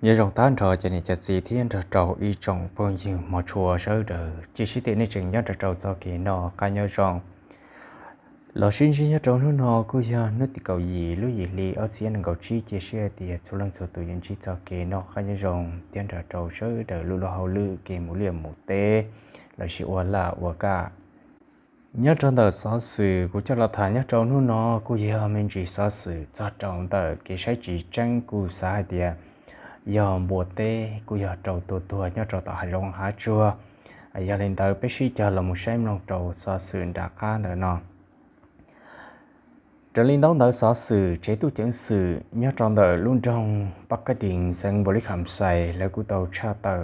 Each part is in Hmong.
Nyob zoo tag nrho cov niam cov txiv thiab nrog rau ib tsoom phooj ywg hmov tshua sawv daws, cia siab tias nej tseem nyob nrog rau txoj kev noj qab nyob zoo. Los sib ntsib nyob rau hnub no kuj yog hnub tim kaum yim lub yim hli ob txhiab nees nkaum tsib, cia siab tias txhua leej txhua tus yuav ntsib txoj kev noj qab nyob zoo thiab nrog rau sawv daws lub luag hauj lwm kev mus liaj mus teb los sis ua laj ua kam. Nyob rau ntawm xov xwm kuv coj los tham nyob rau hnub no kuj yog me ntsis xov xwm txog rau ntawm kev saib tsis tseeb, kuj xav hais tias yog npua teb kuj yog raug tua tuag nyob rau tom hav zoov hav tsuag. Yog li ntawd peb sib cog los mus saib mloog rau xov xwm nram qab ntawm no. Raws li ntaub ntawv xov xwm, tsev tub ceev xwm nyob rau ntawm lub nroog Paj Kab Dis xeev Npaus Lis Kham Xais lawv kuj tau tshaj tawm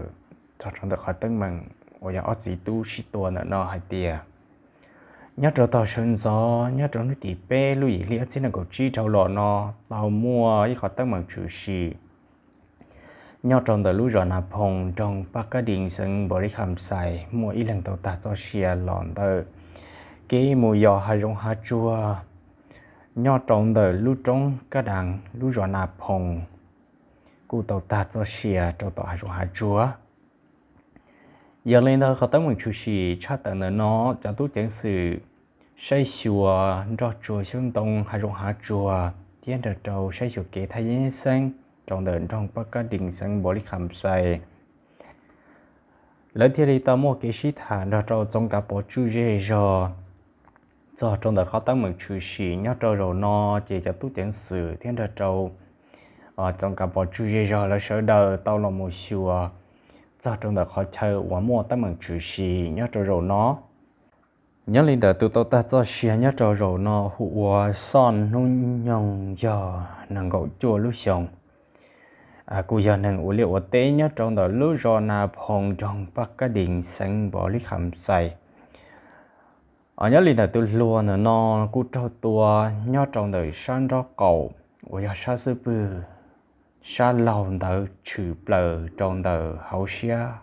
txog rau ntawm qhov teeb meem uas yog ob txiv tub sib tua ntawm no hais tias nyob rau tog sawv ntxov nyob rau hnub tim peb lub yim hli ob txhiab nees nkaum tsib dhau los no tau muaj ib qhov teeb meem tshwm sim nyob rau ntawm lub zos Nas Phoos nroog Paj Kab Dis xeev Npaus Lis Kham Xais, muaj ib leeg tau tag txoj sia los ntawm kev mus yos hav zoov hav tsuag nyob rau ntawm lub roob Kab Daas lub zos Nas Phoos, kuj tau tag txoj sia rau tom hav zoov hav tsuag. Yog li ntawd qhov teeb meem tshwm sim tshaj tawm ntawm no, cov tub ceev xwm saib xyuas nroj tsuag xyoob ntoo hav zoov hav tsuag thiab nrog rau saib xyuas kev thaj yeeb xeeb rau ntawm nroog Paj Kab Dis xeev Npaus Lis Kham Xais, lawv thiaj li tau muaj kev sib tham nrog rau txoov kav pov tswj zej zog txog rau ntawm qhov teeb meem tshwm sim nyob rau zaum no. Ces cov tub ceev xwm thiab nrog rau txoov kav pov tswj zej zog lawv sawv daws tau los mus xyuas txog rau ntawm qhov chaw uas muaj teeb meem tshwm sim nyob rau zaum no. Nyob li ntawm tus tau tag txoj sia nyob rau zaum no hu ua Xoj Hnub Nyoog, yog nees nkaum cuaj lub xyoos, kuj yog neeg ua liaj ua teb nyob rau ntawm lub zos Nas Phoos nroog Paj Kab Dis xeev Npaus Lis Kham Xais. Nyob li ntawm tus hluas ntawm no kuj raug tua nyob rau ntawm sab nraub qaum uas yog sab xub pwg, sab laug ntawd tshwm plaws rau ntawm hauv siab.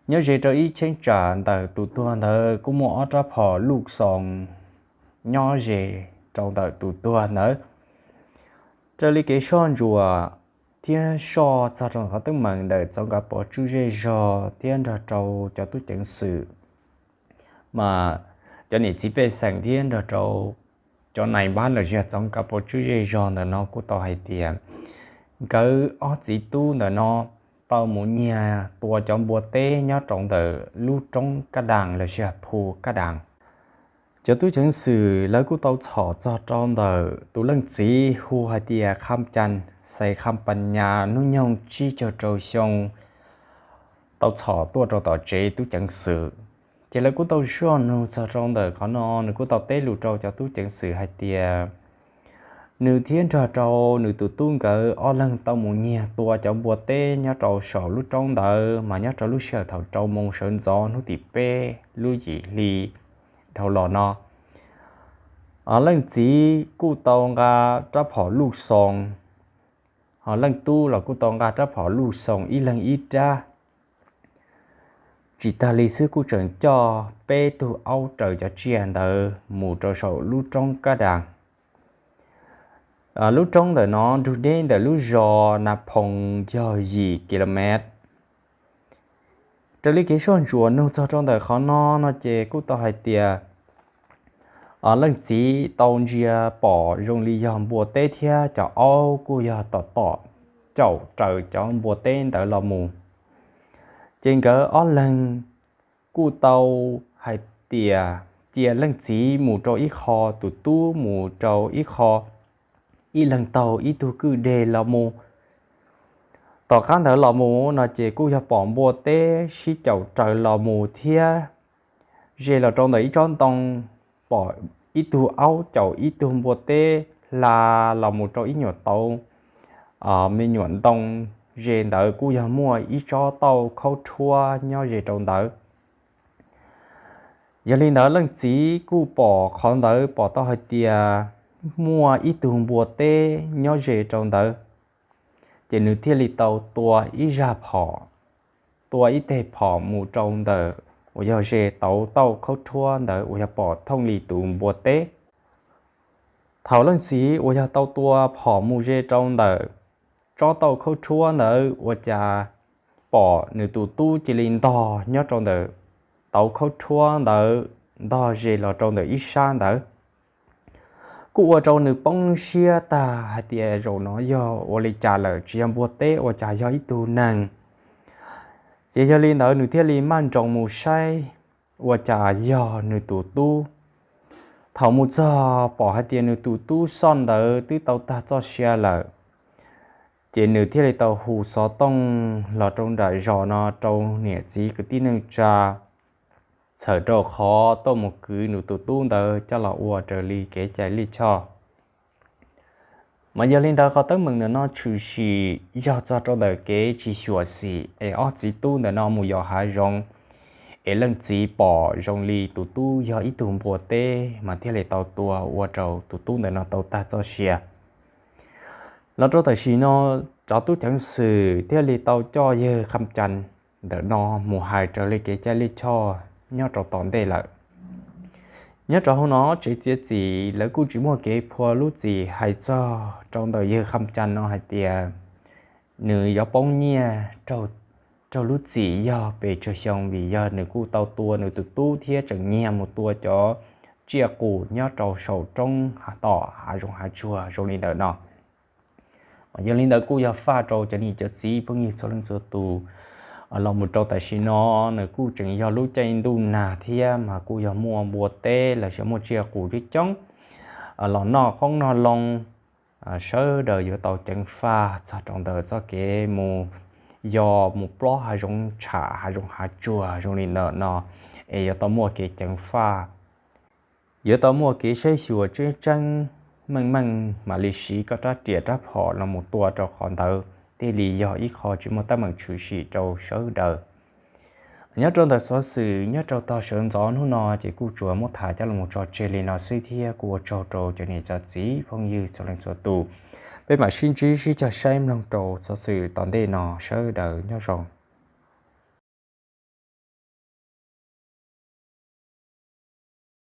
Nyob ze rau ib cheeb tsam ntawm tus tuag ntawd kuj muaj ob rab phom luj xoos nyob ze rau ntawm tus tuag ntawd. Raws li kev soj ntsuam thiab soj txog rau qhov teeb meem ntawm txoov kav pov tswj zej zog thiab nrog rau cov tub ceev xwm, mas cov niam txiv pej xeem thiab nrog rau cov nais npab los sis txoov kav pov tswj zej zog ntawm no kuj tau hais tias nkawd ob txiv tub ntawm no tau mus nyiag tua cov npua teb nyob rau ntawm lub roob Kab Daas los sis Phu Kab Daas. Cov tub ceev xwm lawv kuj tau txhom txog rau ntawm tus leej txiv hu hais tias Kham Cas, Xais Kham Pas Nyas, hnub nyoog tsib caug rau xyoo, tau txhom tuaj rau tom tsev tub ceev xwm. Ces lawv kuj tau soj nug txog rau ntawm qhov no, nws kuj tau teb lus rau cov tub ceev xwm hais tias nws thiab nrog rau nws tus tub nkawd ob leeg tau mus nyiag tua cov npua teb nyob rau saum lub roob ntawd, mas nyob rau lub sij hawm thaum rau moos sawv ntxov hnub tim peb lub yim hli dhau los no, leej txiv kuj tau nqa rab phom luj xoos, ho leej tub los kuj tau nqa rab phom luj xoos ib leeg ib rab. Tsis tag li xwb kuj tseem coj peb tug aub raws cov tsiaj ntawd mus rau saum lub roob Kab Daas. Lub roob ntawm no nrug deb ntawm lub zos Nas Phoos yog yim ki lo mev. Raws li kev soj ntsuam nug txog rau ntawm qhov no no ces kuj tau hais tias leej txiv tau ntsia pom zoo li yog npua teb thiab cov aub kuj yog tom tom caum raws cov npua teb ntawd los mus. Ces nkawd ob leeg kuj tau hais tias cia leej txiv mus rau ib qho, tus tub mus rau ib qho, ib leeg taug ib tug kwj deg los mus. Tom qab ntawd los mus no ces kuj yog pom npua teb sib caum raws los mus thiab ze los rau ntawm ib tsob ntoo, pom ib tug aub caum ib tug npua teb hla los mus rau ib nyuam tauv me nyuam ntoo. Ze ntawd kuj yog muaj ib tsob tauj khaub rhuab nyob ze rau ntawd. Yog li ntawd leej txiv kuj pom qhov ntawd pom tau hais tias muaj ib tug npua teb nyob ze rau ntawd, ces nws thiaj li tau tua ib zaj phom, tua ib teg phom mus rau ntawm uas yog ze tauv tauj khaub rhuab ntawd uas yog pom thooj li tus npua teb. Thaum leej txiv uas yog tau tua phom mus ze rau ntawm tsob tauj khaub rhuab ntawd ua cas pom nws tus tub cia li ntog nyob rau ntawm tauv khaub rhuab ntawd, ntog ze los rau ntawm ib sab ntawd. Kuj ua rau nws poob siab tag hais tias zaum no yog ua li cas lawm, tsis yog npua teb ua cas yog ib tug neeg. Ces yog li ntawd nws thiaj li maj nroos mus saib ua cas yog nws tus tub. Thaum mus txog pom hais tias nws tus tub soj ntawd twb tau tag txoj sia lawm, ces nws thiaj li tau hu xov tooj los rau nram zos no rau niam txiv kwv tij neej tsa, txhawm rau qhov tuaj mus kwv nws tus tub ntawd coj los ua raws li kev cai lij choj. Mas yog li ntawd qhov teeb meem ntawm no tshwm sim yog txog rau ntawm kev tsis xyuam xim es ob txiv tub ntawm no mus yos hav zoov, es leej txiv pom zoo li tus tub yog ib tug npua teb mas thiaj li tau tua ua rau tus tub ntawm no tau tag txoj sia. Los rau tam sim no cov tub ceev xwm thiaj li tau coj yawg Kham Cas ntawm no mus hais raws li kev cai lij choj nyob rau tom ntej lawm. Nyob rau hauv no tsev txiav txim lawv kuj tsis muaj kev phua lub txim hais txog rau ntawm yawg Kham Cas no hais tias nws yuav poob nyiaj raug lub txim yog pes tsawg xyoo, vim yog nws kuj tau tua nws tus tub thiab tseem nyiag mus tua cov tsiaj qus nyob rau saum roob tom hav zoov hav tsuag zoo li ntawm no. Yog li ntawd kuj yog faj rau cov niam cov txiv phooj ywg txhua leej txhua tus. Los mus rau tam sim no nws kuj tseem yog lub caij ntuj nag thiab mas kuj yog muaj npua teb los sis muaj tsiaj qus coob coob los noj qoob noj loo. Sawv daws yuav tau ceev faj txog rau ntawm txoj kev mus yos mus plob hav zoov tsham hav zoov hav tsuag zoo li ntawm no, es yuav tau muaj kev ceev faj, yuav tau muaj kev saib xyuas tseeb tseeb meej meej mam li siv koj rab riam rab phom los mus tua rau qhov ntawd thiaj li yog ib qho tsis muaj teeb meem tshwm sim rau sawv daws. Nyob rau ntawm xov xwm nyob rau tog sawv ntxov hnub no ces kuj tsuas muab tham coj los tso tseg li no xwb thiab kuj ua tsaug rau cov niam cov txiv phooj ywg txhua leej txhua tus. Peb mam sib ntsib sib cog saib mloog rau xov xwm tom ntej no, sawv daws nyob zoo.